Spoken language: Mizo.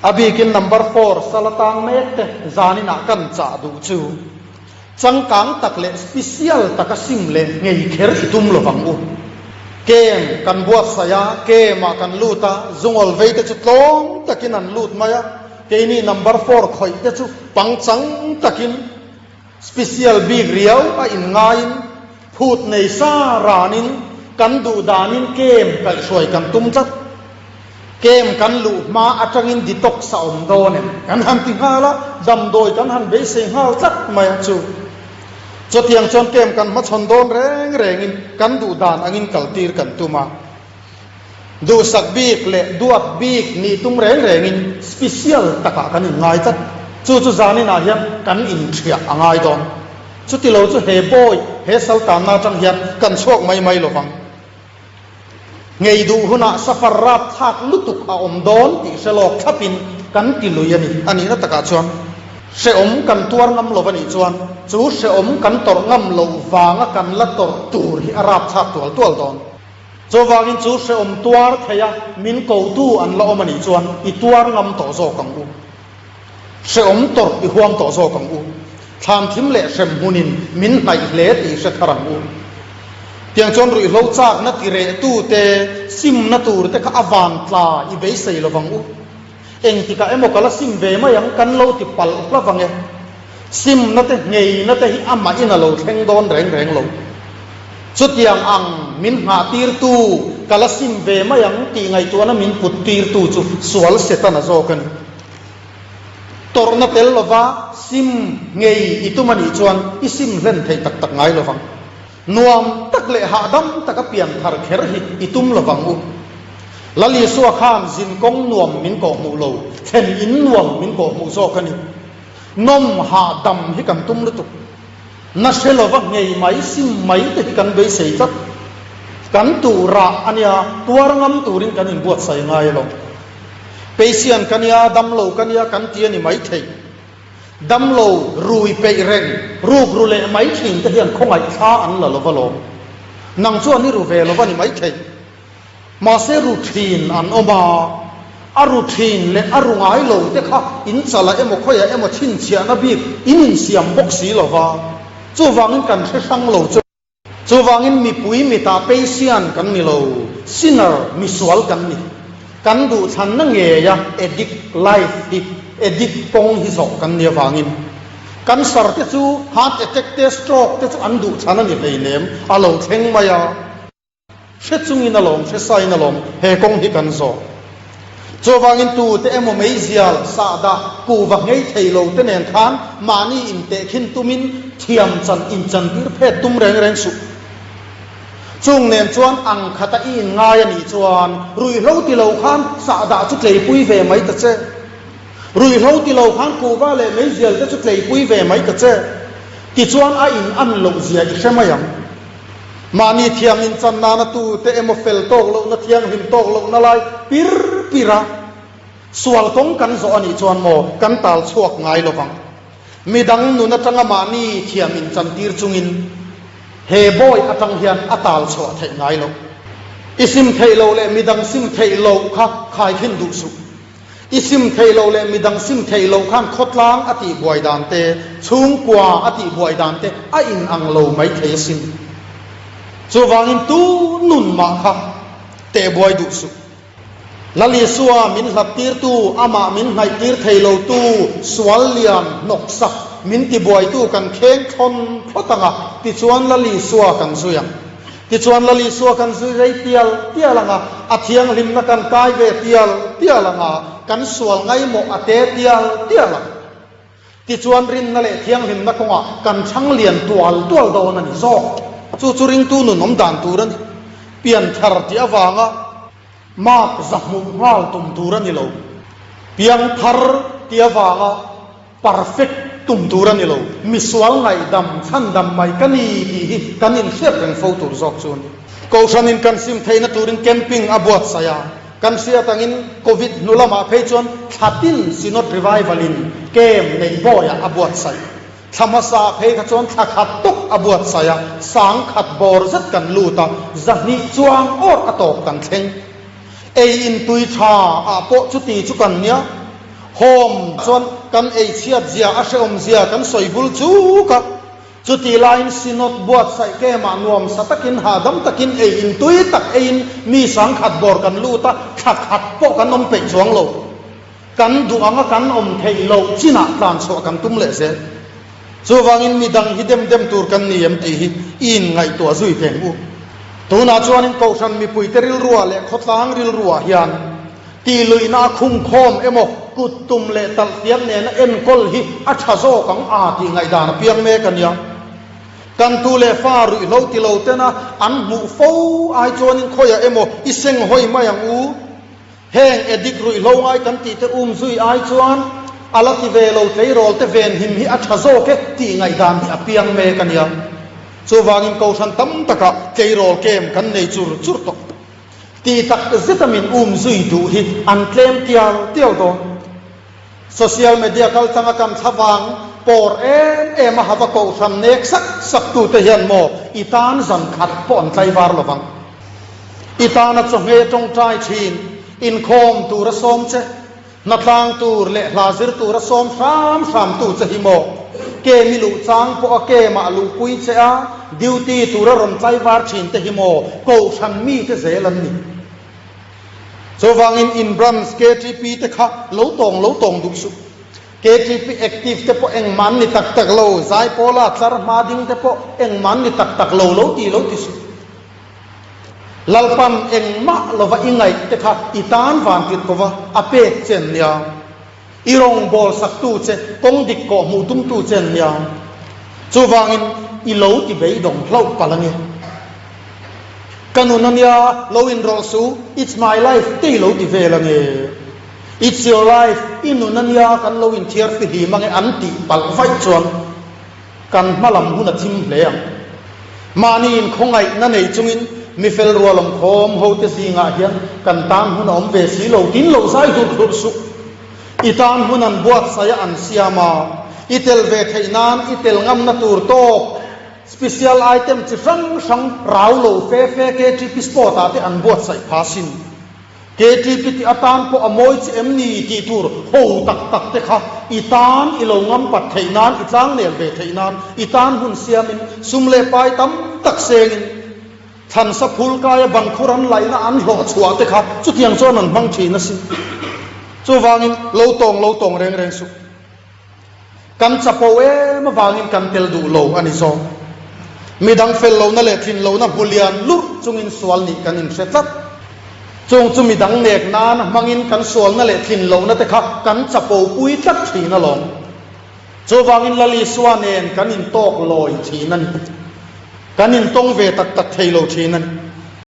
A bikin number four sal atang mek te zaninah kan chah duh chu changkang tak leh special taka sim leh ngei kher i tum lovang u. Kem kan buatsaih a, kem ah kan lut a, zungawl vei te chu tlawm takin an lut mai a, keini number four khawih te chu pangchang takin Special bik riau a inngaiin phut nei sa ranin kan duh danin kem kaihhruai kan tum tlat. Kem kan luh hma atangin detox a awm dawn em? Kan han ti nghal a, damdawi kan han beisei nghal tlat mai a chu. Chutiang chuan kem kan hmachhawn dawn reng rengin kan duh dan angin kaltir kan tum a. Duhsak bik leh duat bik nih tum reng rengin special takah kan inngai tlat. Chu chu zaninah hian kan inthiah a ngai dawn. Chuti lo chu he bawi, he saltanna atang hian kan chhuak mai mai lo vang. Ngei duh hunah safar rap thlak lutuk a awm dawn tih hre lawk thlapin kan ti lui a ni. A nihna takah chuan hrehawm kan tuar ngam lo a nih chuan chu hrehawm kan tawrh ngam loh vanga kan la tawrh tur hi a rap thlak tual tual dawn. Chuvangin chu hrehawm tuar theia min kotu an la awm a nih chuan i tuar ngam tawh zawk ang u. Hrehawm tawrh i huam tawh zawk ang u. Thlanthim leh hrem hmunin min hnaih hle tih hre thar ang u. Tiang chuan ruihhlo chakna ti rehtu te, simna tur te kha a van tla i beisei lo vang u. Engtikah emaw ka la sim ve mai ang kan lo ti palh hla vang e. Simna te ngeina te hi amahin a lo thleng dawn reng reng lo. Chutiang ang min nghahtirtu ka la sim ve mai ang tih ngaihtuahna min puttirtu chu sual Setana zawk a ni. Tawrhna tel lova sim ngei i tum a nih chuan i sim hlen thei tak tak ngai lovang. Nuam tak leh hahdam taka pian thar kher hi i tum lovang u. Lal Isua khan zin kawng nuam min kawhhmuh lo, thlen in nuam min kawhhmuh zawk a ni. Nawm hahdam hi kan tum lutuk. Na hre lova ngei mai, sim mai te hi kan beisei tlat. Kan tuh rah a nia, tuar ngam turin kan inbuatsaih ngai lo. Patient ka nia, damlo ka nia kan ti a ni mai thei. Damlo rui peih reng, ruk ru leh mai thin te hian khawngaih thla an la lova lawm. Nang chuan i ru ve lova ni mai thei. Mahse ru thin an awm a, a ru thin leh a ru ngai lo te kha in chalah emaw khawiah emaw chhinchhiahna bik in insiam bawk si lova, chuvangin kan hre hrang lo chu. Chuvangin mipui mitah patient kan ni lo, sinner, misual kan ni. Kan duhthlanna ngeia addict life hi, addict kawng hi zawh kan ni avangin. Cancer te chu, heart attack te, stroke te chu an duhthlan a ni hleinem, a lo thleng mai a. Hre chungin a lawm, hre sain a lawm, he kawng hi kan zawh. Chuvangin tute emaw meizial, sahdah, kuhva nghei thei lo te nen khan mahni intehkhin tumin thiam chan inchantir phet tum reng reng suh. Chung nen chuan ang khata i inngai a nih chuan ruihhlo ti lo khan sahdah chu tleipui ve mai ta che. Ruihhlo ti lo khan kuhva leh meizial te chu tleipui ve mai ta che. Tichuan a in an loh zia i hre mai ang. Mahni thiam inchan nana tute emaw fel tawk lohna thianghlim tawk lohna lai pir pir a, sual kawng kan zawh a nih chuan maw kan tal chhuak ngai lo vang. Midang nun atanga mahni thiam inchantir chungin he bawi atang hian a tal chhuah theih ngai lo. I sim theih loh leh midang sim theih loh kha khaikhin duh suh. I sim theih loh leh midang sim theih loh khan khawtlang a tih buai dan te, chhungkua a tih buai dan te a in ang lo mai thei asin. Chuvangin tu nun mah kha teh buai duh suh. Lal Isua min hlat tirtu, amah min hnaih tir thei lo tu, sual lian hnawksak min ti buaitu kan kheng thlawn thlawt ang a, tichuan Lal Isua kan zui ang. Tichuan Lal Isua kan zui rei tial tial ang a, a thianghlimna kan kai ve tial tial ang a, kan sual ngaimawh a te tial tial ang. Tichuan rinna leh thianghlimna kawngah kan chhang lian tual tual dawn a ni zawk. Chu chu ringtu nun awm dan tur a ni. Pianthar tih avanga mark zahmuh nghal tum tur a ni lo. Piangthar tih avanga Perfect tum tur a ni lo, misual ngaihdam, chhandam mai ka ni tih hi kan inhriat reng fo tur zawk chu a ni. Kohhranin kan sim theihna turin camping a buatsaih a, kan hriat angin Covid hnu lamah phei chuan thlatin Synod Revival in camp neih bawiah a buatsaih. Thla hmasa ah phei kha chuan thla khat tawk a buatsaih a, sangkhat bawr zet kan lut a, 200 chuang awr a tawp kan thleng. Ei in tui tha ah pawh chuti chu kan nia. Home chuan kan ei chhiat zia a hrehawm zia kan sawi vul chuk a. Chutih laiin Synod buatsaih kemah nuamsa takin hahdam takin ei in tui tak eiin mi sangkhat bawr kan lut a, thla khat pawh kan awm peih chuang lo. Kan duh anga kan awm theih loh chinah tlan chhuah kan tum leh zel. Chuvangin midang hi dem dem tur kan ni em tih hi i inngaihtuah zui veng u. Tunah chuanin Kohhran mipuite rilruah leh khawtlang rilruah hian tihluihna a khungkhawm emaw kut tum leh talhtiang nena enkawl hi a tha zawk ang a tih ngaihdan a piang mek a nia. Kan tu leh fa ruihhlo ti lo tena an hmuh fo ai chuanin khawiah emaw i senghawi mai ang u. Heng addict ruihhlo ngai kan tih te um zui ai chuan a la ti ve lo tleirawl te venhim hi a tha zawk e tih ngaihdan hi a piang mek a nia. Chuvangin Kohhran tam takah tleirawl kem kan nei chur chur tawh. Tih tak zeta min um zui duh hi an tlem tial tial dawn. Social media kal tanga kan thlavang pawr em em a hava Kohhran nek sak sak tute hian maw i tan zan khat pawh an tlaivar lovang. I tana chawhmeh tawngtai thin, inkhawm tura sawm che, hnatlang tur leh hla zir tura sawm hram hram tu che hi maw ke mi luh chang pawh a ke mah luhpui che a, duty tura rawn tlaivar thin te hi maw Kohhran mite zel an ni. Chuvangin in branch KTP te kha lo tawng lo tawng duh suh. KTP active te pawh engmah an ni tak tak lo, Zaipawla tlar hma ding te pawh engmah an ni tak tak lo lo ti lo ti suh. Lalpan engmah lova i ngaih te kha i tan van tirh kova a pek che an nia. I rawngbâwl saktu che, kawng dik kawh hmuh tumtu che an nia. Chuvangin i lo ti beidawng hlauh palh ange. Ka nun a nia, lo inrawlh su, it's my life te i lo ti vel ange. It's your life, i nun a nia, kan lo inthiar fihlim ange an tih palh vaih chuan kan hma lam hun a thim hle ang. Mahni inkhawngaihna nei chungin mi fel rual awm khawm hote zingah hian kan tan hun a awm ve si lo tin lo zai hlurh hlurh suh. I tan hun an buatsaih a an siam a, i tel ve theih nan i tel ngamna tur tawk special item chi hrang hrang rau lo fe fe KTP Sport ah te an buatsaih pha sin. KTP tih atan pawh a mawi che em ni tih tur ho tak tak te kha i tan i lo ngam pat theih nan, i tlangnel ve theih nan, i tan hun siamin sum leh pai tam tak sengin thlansa phul kaia bankhur an laihna an hlawh chhuah te kha chutiang chuan an hmang thin asin. Chuvangin lo tawng lo tawng reng reng suh. Kan chapo em avangin kan tel duh lo a ni zawk. Midang fel lohna leh tlin lohna hmu lian lurh chungin sual nih kan inhre tlat. Chung chu midang nek nan hmangin kan sualna leh tlin lohna te kha kan chapo pui tlat thin alawm. Chuvangin Lal Isua nen kan intawk lawi thin a ni. Kan intawng ve tak tak thei lo thin a ni.